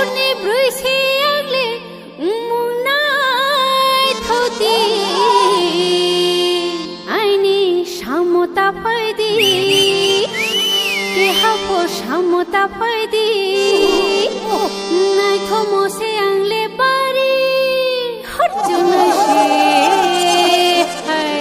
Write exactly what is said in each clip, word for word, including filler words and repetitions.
Ni brwi se ang le mung naithok di. Aini samo ta phai di. Keha bo samo ta phai di. Naithomo se ang le bari horchunai se hai.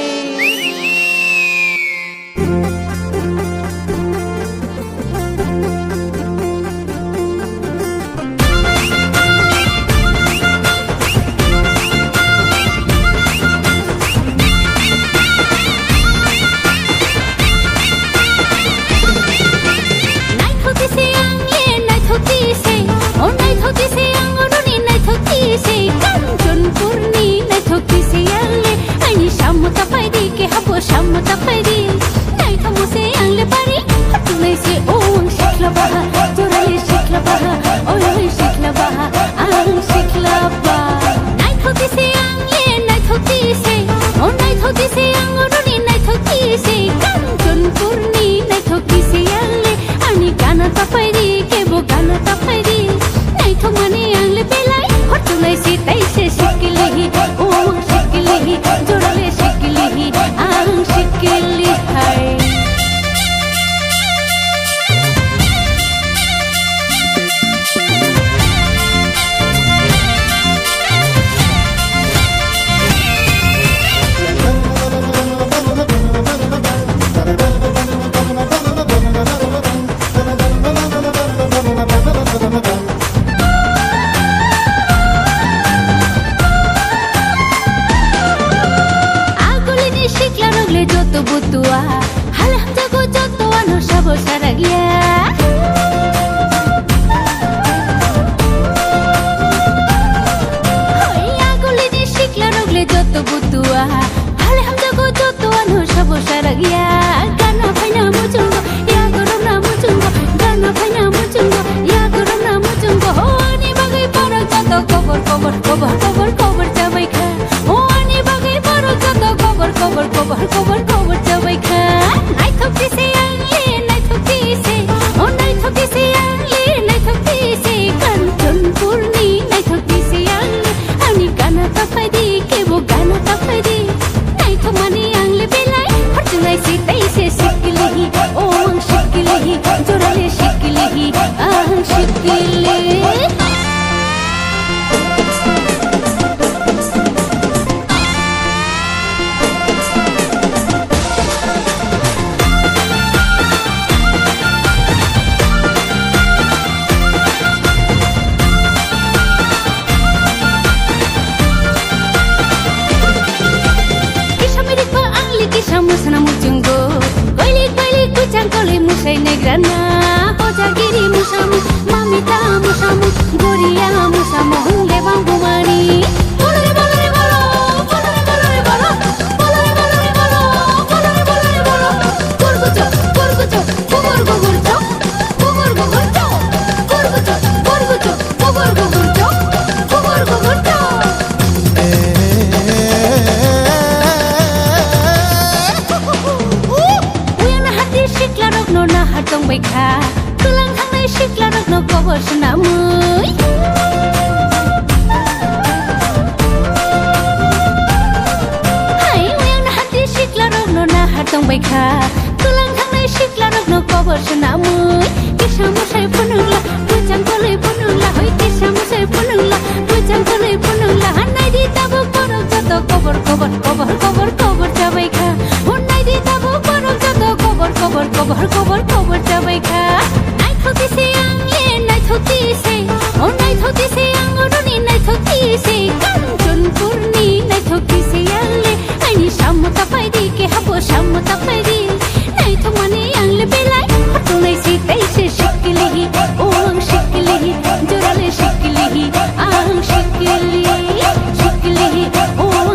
Naithok di se ang le naithok di se, o naithok di se ang o roni naithok di se, Kanchanpurni naithok di se ang le, aini samo ta phai di, keha bo samo ta phai di. Naithokmo se ang le bari horchunai se, o ang sikla baha, jorale sikla baha, o ang sikla baha, ang sikla ba. Naithok di se ang le naithok di se, o naithok di se ang o roni naithok di se, Kanchanpurni naithok di se ang le, ani gana ta phai di, kebo gana ta phai di. Naithokmani ang le belai horchunai se, tai se sikilihi, o ang sikilihi, jorale sikilihi, ang sikili hai. Agulini siklarok le joto butua, hale hamjago joto ano sabo sarak ya. Hoi agulini siklarok le joto butua, hale hamjago joto ano sabo sarak ya. Gana phaina muchungo, yagorokna muchungo, gana phaina muchungo, yagorokna muchungo. Ho ani bagwi borok joto kobor, kobor, kobor, kobor, kobor chabai kha. O ani bagwi borok joto kobor, kobor, kobor, kobor, kobor chabai kha. Naithok di se ang le, naithok di se. O naithok di se ang le, naithok di se. Kanchanpurni naithok di se ang le. Ani gana ta phai di, kebo gana ta phai di. Naithokmani ang le belai horchunai se, tai se sikilihi. O ang sikilihi, jorale sikilihi, ang sikili. Kisa mirik ba ang le kisa musana muchungo. Koilik koilik kuchang koli musai negrana. Hojagiri musamu, mamita musamu, goria musamu, hung le bang bumani. Bolore bolore bolo, bolore bolore bolo, bolore bolore bolo, bolore bolore bolo. Gurgucho, gurgucho, gugor gugurcho, gugor gugurcho, gurgucho, gurgucho, gugor gugurcho, gugor gugurcho. Uyana hati siklarokno nahar tongbai kha. Kwlang thangnai siklarokno kobor swnamwi. Hai, uyang hati siklarokno nahar tongbai kha. Kwlang thangnai siklarokno kobor swnamwi. Kisa musai phunukla, bwchang kolwi phunukla, hoi kisa musai phunukla, bwchang kolwi phunukla. Hanai di tabuk borok joto kobor, kobor, kobor, kobor, kobor chabai kha. Honnai di tabuk borok joto kobor, kobor, kobor, kobor, kobor chabai kha. Naithok di se ang le naithok di se, o naithok di se ang o roni naithok di se, Kanchanpurni naithok di se ang le, aini samo ta phai di, keha bo samo ta